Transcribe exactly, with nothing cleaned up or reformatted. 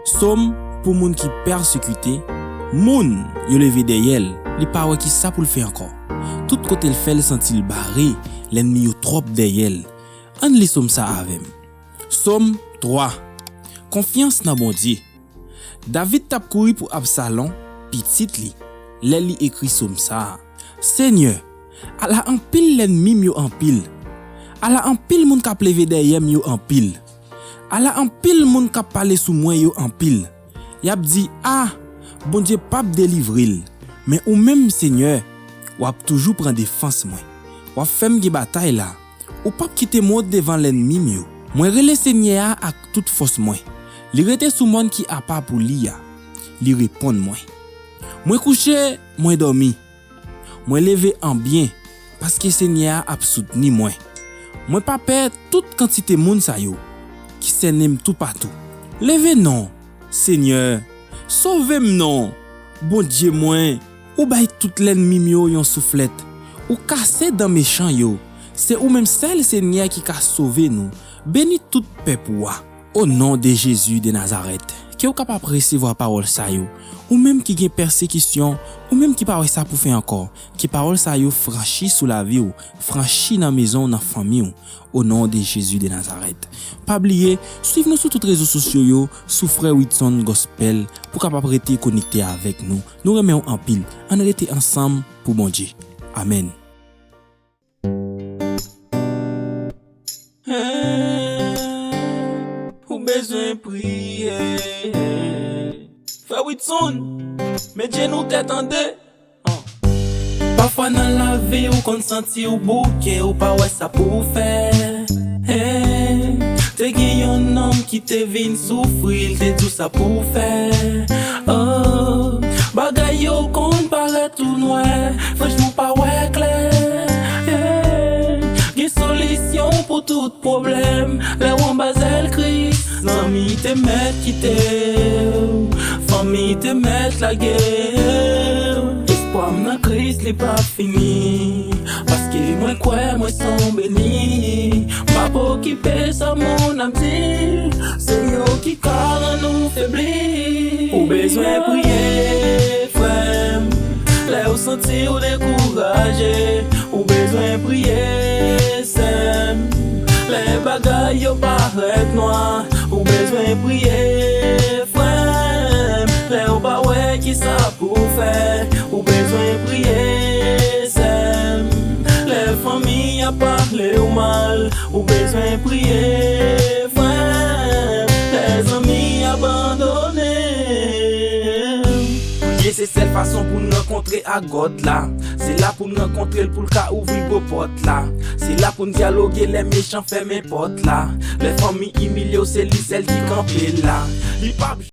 Sòm pou moun ki pèsekite, moun yo leve dèyè l, li pa wè ki sa pou l fè ankò. Tout kote l fè l santi l bare, lènmi yo twòp dèyè l. Ann li sòm sa avè m. Sòm twa. Konfyans nan Bondye. David t ap kouri pou Absalon, pitit li, lè li ekri sòm sa a. Senyè, ala anpil lènmi m yo anpil! Ala anpil moun k ap leve dèyè m yo anpil! Ala anpil moun k ap pale sou mwen yo anpil! Y ap di, a, Bondye p ap delivre l. Men ou menm, Senyè, w ap toujou pran defans mwen. W ap fè m gen batay la. Ou p ap kite m wont devan lènmi m yo. Mwen rele Senyè a ak tout fòs mwen. Li rete sou mòn ki apa pou li a. Li reponn mwen. Mwen kouche, mwen dòmi. Mwen leve an byen, paske Senyè a ap soutni mwen. Mwen pa pè tout kantite moun sa yo ki sènen m toupatou. Leve non, Senyè, sove m non, Bondye mwen, ou bay tout lènmi m yo yon souflèt, ou kase dan mechan yo. Se ou menm sèl, Senyè, ki ka sove nou. Beni tout pèp ou a. O non de Jezi de Nazarèt, ke w kapab resevwa pawòl sa yo, ou menm ki gen pèsekisyon, ou menm ki pa wè sa pou fè ankò, ke pawòl sa yo franchi sou lavi w, franchi nan mezon w, nan fanmi w, o non de Jezi de Nazarèt. Pa bliye, swiv nou sou tout rezo sosyo yo, sou Frè Widson Gospel, pou kapab rete konekte avèk nou. Nou renmen w anpil. Ann rete ansanm pou Bondye. Amèn. Ou bezwen priye. Frè Widson, met jenou tèt an de. Pafwa nan lavi ou konn santi ou bouke, ou pa wè sa pou w fè. Te gen yon nonm ki te vin soufri, l te di w sa pou w fè. Oh, bagay yo konn parèt tou nwè, franchman w pa wè klè. Gen solisyon pou tout pwoblèm, lè w anba zèl Kris. Zanmi te mèt kite w, fanmi te mèt lage w. Espwa m nan Kris li pa fini, paske mwen kwè mwen se yon beni. M p ap okipe sa moun ap di, se yo ki ka rann ou febli. Ou bezwen priye, frè m, lè w santi w dekouraje. Ou bezwen priye, sè m, lè bagay yo parèt nwa. Ou bezwen priye, frè m, lè w pa wè kisa pou w fè. Ou bezwen priye, sè m, lè fanmi ap pale w mal. Ou bezwen priye, frè m, lè zanmi abandone w. Priye se sèl fason pou n rankontre ak God la. Se la pou n rankontre l pou l ka ouvri gwo pòt la. Se la pou n dyaloge lè mechan fèmen pòt la. Lè fanmi imilye w, se li sèl ki kanpe la. Li p ap